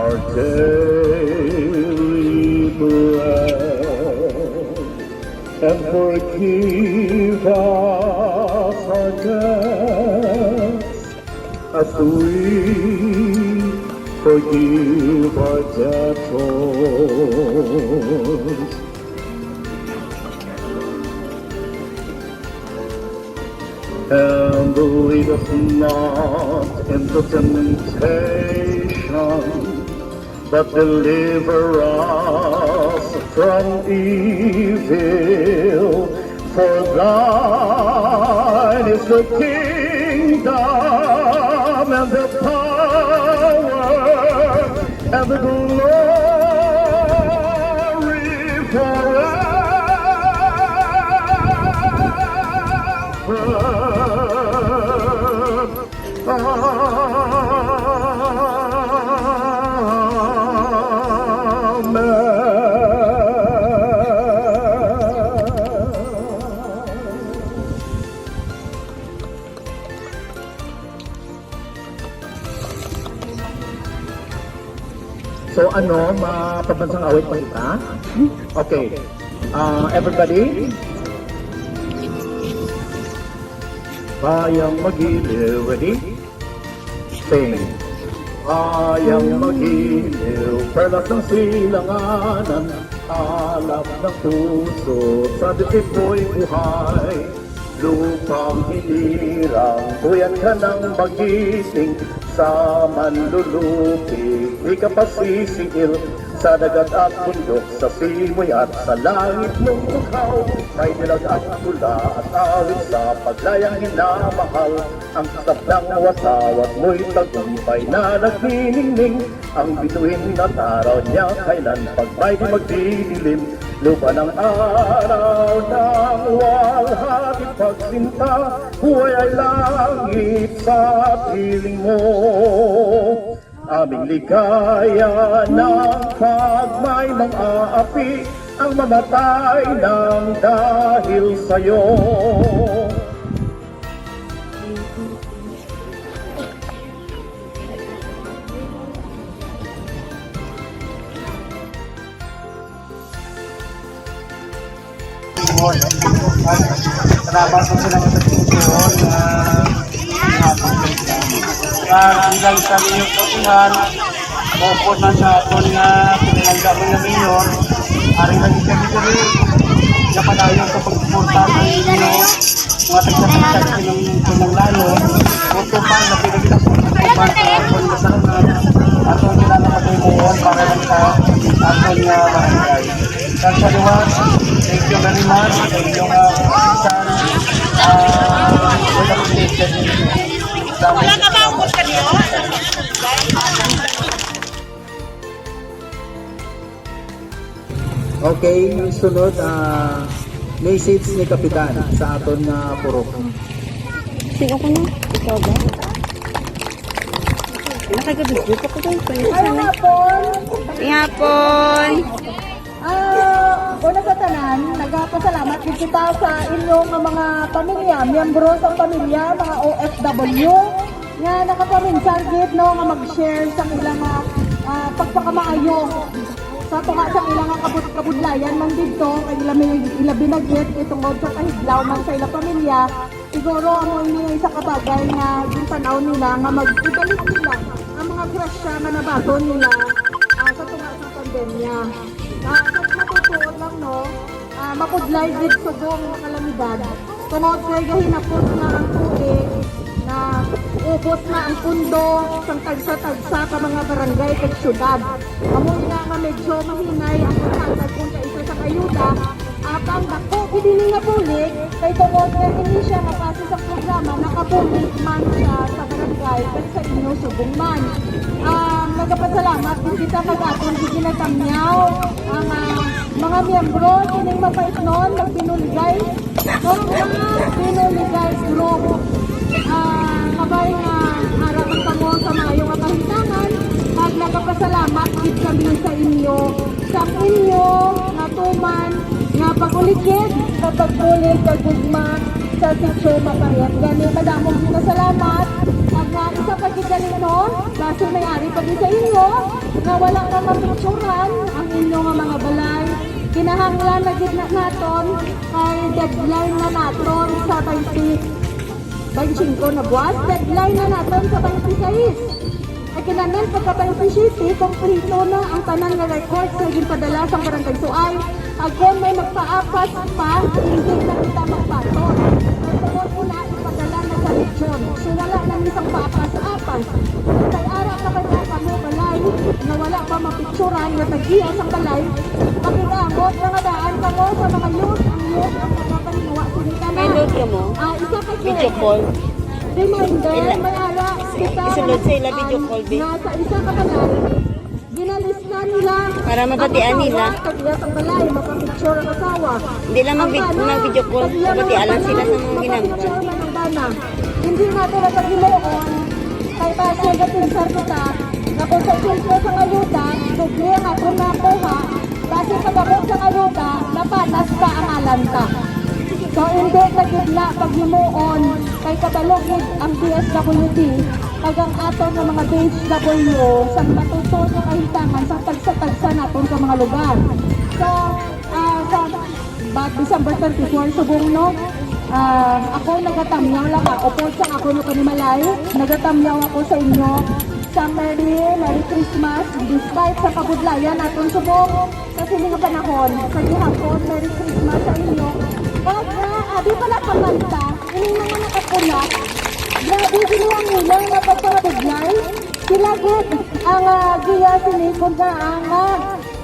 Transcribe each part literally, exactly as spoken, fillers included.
our daily bread, and forgive us our debts, as we forgive our debtors. And lead us not into temptation, but deliver us from evil. For thine is the kingdom and the power and the glory forever. Amen. So ano, mapabansang awit pa kita? Okay. Uh, everybody? Bayang magiliw, ready? Sing. Bayang magiliw, perlas ng silanganan, alab ng puso, sa disipoy buhay. Lupang hinirang, tuyan ka ng magiting, sa manlulupig, ikapasisiil, sa dagat at bundok, sa simoy at sa langit mong bughaw, may dilag at pula at awit sa paglayang hinamahal. Ang kasablang watawat mo'y tagumpay na nagniningning. Ang bituin na taraw niya kailan pag may di magdidilim. Lupa ng araw ng walhati pagsinta, huway ay langit sa piling mo. Aming ligaya ng pag may mang-aapi, ang mamatay ng dahil sa'yo. Salamat po sa mga nagtutulong, ah, ah, bilang sa inyong kapihan, bukod na sa aton nga pinangandam nga mayor, ari lagi kami diri, nga padayon sa pagsuporta sa inyo, mga tagsa-tagsa sa inyong kinahanglanon, bukod pa na pinagkasuporta sa aton nga salamat, aton nga napaghimuon para lang sa aton nga barangay. Thank you very much. Thank you, uh, San. Uh, we appreciate it. Okay, ang sunod, ah, message ni Kapitan sa aton nga purok. Sino ko na? Ikaw ba? Nakagabidyo pa ko doon. Pwede Ay, sana. Hapon! Ihapon! Ah, una sa tanan, nagapasalamat gid kita sa inyo nga mga pamilya, miyembro sa pamilya, mga O F W, nga nakapaminsar gid, no, nga mag-share sa ilang, ah, ah, pagpakamaayo sa tunga sa ilang nga kabud-, kabudlayan man didto, kay ila may, ila binagit, itungod sa kahidlaw man sa ilang pamilya. Siguro amo ini ang isa ka bagay nga gintan-aw nila nga mag-ibalik nila ang mga grasya nga nabaton nila, ah, sa tunga sa pandemya. Ah, sa matutuod lang, no, ah, mapudlay gid subong nga kalamidad. Tungod kay gahinapos na ang tuig, na ubos na ang pundo sang tagsa-tagsa ka mga barangay kag syudad. Amo ina nga medyo mahinay ang paghatag kon kaisa sang ayuda, apang dako gid ini nga bulig, kay tungod nga ini sia nga base sa programa, nakabulig man sia sa barangay kag sa inyo subong man. Um, nagapasalamat gid kita kag aton gid ginatamyaw ang, ah, mga miyembro kining mapaitnon, nagbinuligay, no, mga binuligay group. Ah, kabay nga ara man kamo sa maayo nga kahimtangan, kag nagapasalamat gid kami sa inyo, sa inyo nga tuman nga pag-ulikid sa pagbulig kag gugma sa Sitio Maparet. Gani, madamo gid nga salamat. Kag nga isa pa gid gali, no? Kasi may ari pa gid sa inyo nga wala pa mapicturan ang inyo nga mga balay. Kinahanglan na gid na naton kay deadline na naton sa twenty, twenty-five na buwas. Deadline na naton sa twenty-six. Ay kinahanglan pagka twenty-six, kompleto na ang tanan nga records nga ginpadala sa Barangay Suay. Agod may magpaapas pa, hindi na kita magbaton. Ang tungod ko na ipadala na sa region. So wala na ni sang paapas-apas. Kay ara ka ba nga kamo balay nga wala pa mapicturan nga tagiya sang balay, makigamot na nga daan kamo sa mga youth, ang youth ang mga paninguha sa tanan. May load ka mo? Ah, isa ka Video call. Reminder, may ara kita isulod sa ila video call, be. Nga sa isa ka balay, ginalista nila. Para mabatian nila. Pag sa balay, mapapicture ang asawa. Hindi lang mag-, mag-video call, mabatian lang sila sa mga ginagawa. Mapapicture man ang bana. Hindi nato na paghimuon, kay base sa pensar kita, nga kung sa sentro sa ayuda, doble ang akong nakuha, base sa gamot sa ayuda, napanas pa ang alanta. So, hindi na gid na paghimuon, kay kabalo gid ang D S W D, kag ang aton nga mga D S W sa matuto nga kahimtangan sa tagsa-tagsa naton ka mga lugar. So, ah, sa ba, December thirty-four, subong, no? Ah, ako nagatamyaw lang, ah, upod sa ako no panimalay, nagatamyaw ako sa inyo, sa Merry, Merry Christmas, despite sa kabudlayan naton subong, sa sini nga panahon, sa gihapon, Merry Christmas sa inyo. Kag nga, abi pala kakanta, ining mga nakapula, grabe, ginawa nila nga pagpangabudlay. Sila gid ang, ah, giya sini kung nga ang, ah,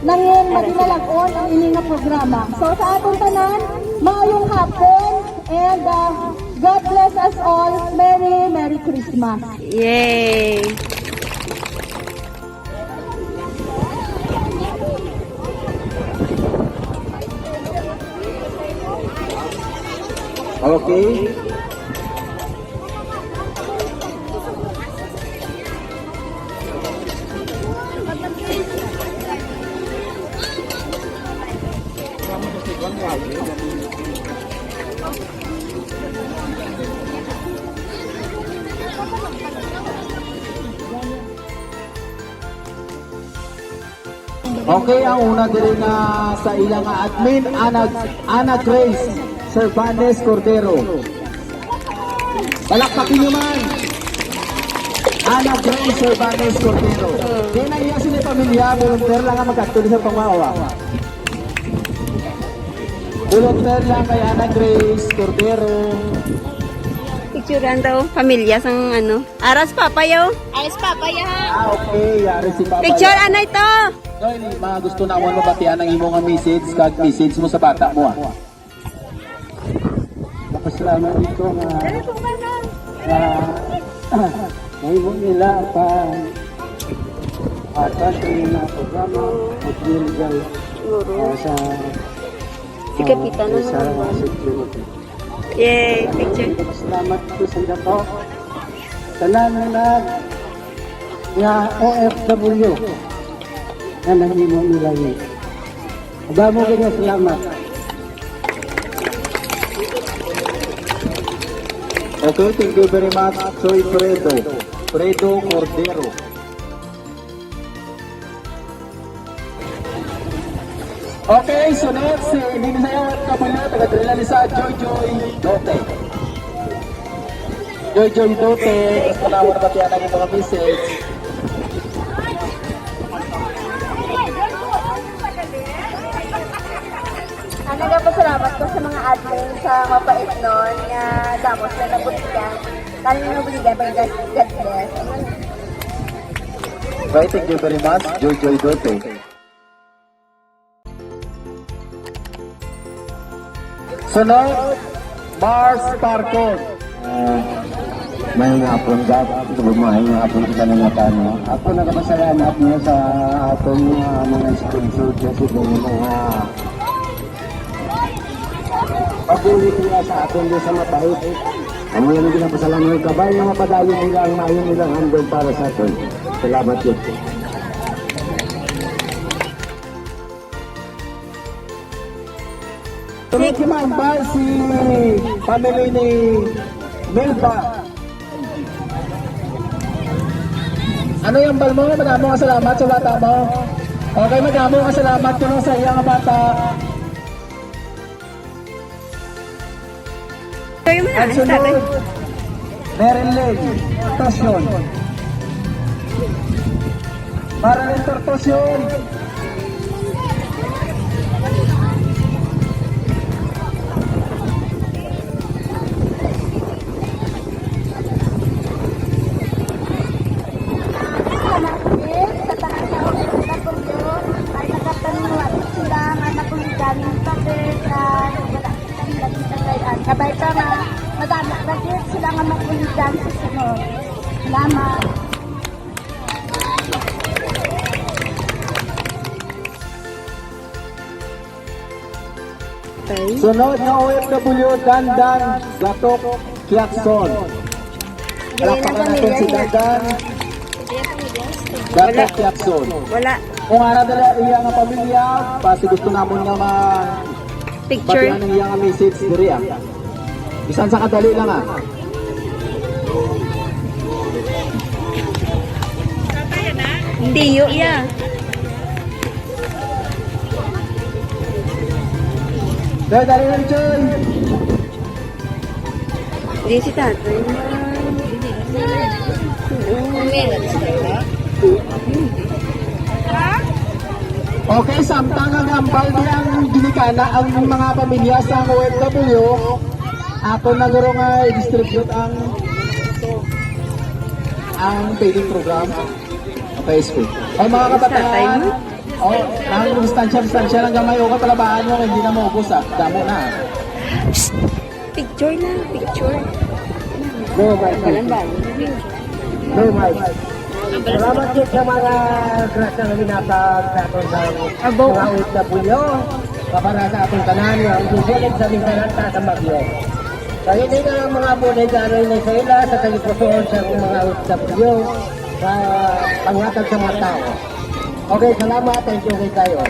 nangin madinalag-on ang ini nga programa. So, sa aton tanan, maayong hapon and, ah, God bless us all. Merry, Merry Christmas. Yay! Okay. Okay, ang una diri nga sa ila nga admin, Ana, Ana Grace Servanes Cordero. Palakpakin nyo man. Ana Grace Servanes Cordero. Di na iya sila pamilya, volunteer lang ang magkatuloy sa pamawa. Volunteer lang kay Ana Grace Cordero. Picturean daw, pamilya sang ano. Aras papa, yo. Aras papa, ya. Ah, okay. Yari si Papa. Picture, anay to. Doy, mga gusto namon mabatian ang imo nga message, kag message mo sa bata mo, ah. Napasalamat dito nga, ah, nahimo nila pa, ah, sa mga programa, at nilagay, ah, sa, si Kapitan ah, ang sa mga security. Yay, picture. Salamat po sa inyo po. Tanan nga nag-, nga O F W nga nahimo nila ni. Damo kaayo nga salamat. Okay, thank you very much, Soy Fredo. Fredo Cordero. Okay, sunod si Linsay Awat Kabulo, taga Trinalisa, Joy Joy Dote. Joy Joy Dote, gusto na mo nabatian ang mga message. Ah, nagapasalamat ko sa mga admin sa Mapaitnon nga damo sila nabuligan. Kami nga nabuligan, but God, God bless. Right, thank you very much, Joy Joy Dote. Sunod, Mars Parco. Ah, may nga hapon, Gab. May nga hapon kita ng mata, no? Ako nagpasalamat niya sa aton, ah, mga sponsor kasi kung mga pag-uwi niya sa aton niya sa mapait. Ang mga nagpasalamat ng kabay na mapadayon nila ang maayong nilang handog para sa aton. Salamat yun. Tuloy si Ma'am Bar, si family ni Melba. Ano yung bal mo? Madamo nga salamat sa bata mo. Okay, madamo nga salamat kuno sa iya nga bata. Kayo mo na, Ang tatay. Sunod, Merilyn Tortosyon. Marilyn Tortosyon. Sa tanan sa O F W, ay nagapaniwala sila nga nakuligan ng pader, kay wala kitang lagi sa kay-an. Kabay pa nga, madami pa gid sila nga makuligan sa sunod. Salamat. Okay. Sunod nga O F W, Dandan Gatok Kiakson. Palakpakan natin si Dandan Gatok Kiakson. Wala. Kung ara dala iya nga pamilya, basi gusto namon nga ma- Picture. Batian ang iya nga message diri, ah. Bisan sa kadali lang, ah. Hindi, yo, iya. Dali, dali lang, Choy. Di si tatay. Okay, samtang nagambal di ang ginikanan, ang mga pamilya sa O F W, aton na guro nga i-distribute ang, ang feeding program. Okay, school. O, mga kabataan, o, ang distansya, distansya lang gamay, o, katrabahan nyo, hindi na maubos, ah. Damo na. Picture na, picture. No, Mike. Walang bali. No, Mike. Salamat gid sa mga grasya nga ginhatag sa aton sa Abo. Mga O F W. Para sa aton tanan nga ang susunod sa Mindanao sa Baguio. Sa hindi na mga bodyguard na sa ila sa tagipusoon sa mga O F W sa panghatag sa mga tao. Okay, salamat. Thank you kay kayo.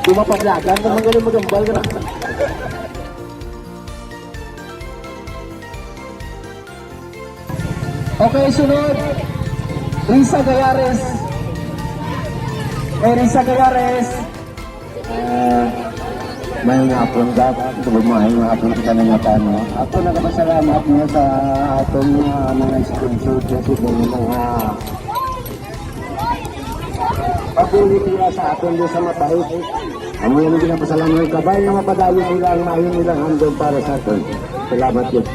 Di mapablagan kung magaling magambal ka na. Okay, sunod. Risa Gayares. Eh, Risa Gayares. Ah, may nga hapon, Gab. May nga hapon kita na nga tano. Ako nagpasalamat mo sa aton nga mga sponsor, kasi po yung mga pagbulit nila sa aton doon sa mabait. Amo yung ginapasalamat ng kabay nga mapadayon nila ang maayong nilang handom para sa aton. Salamat yun.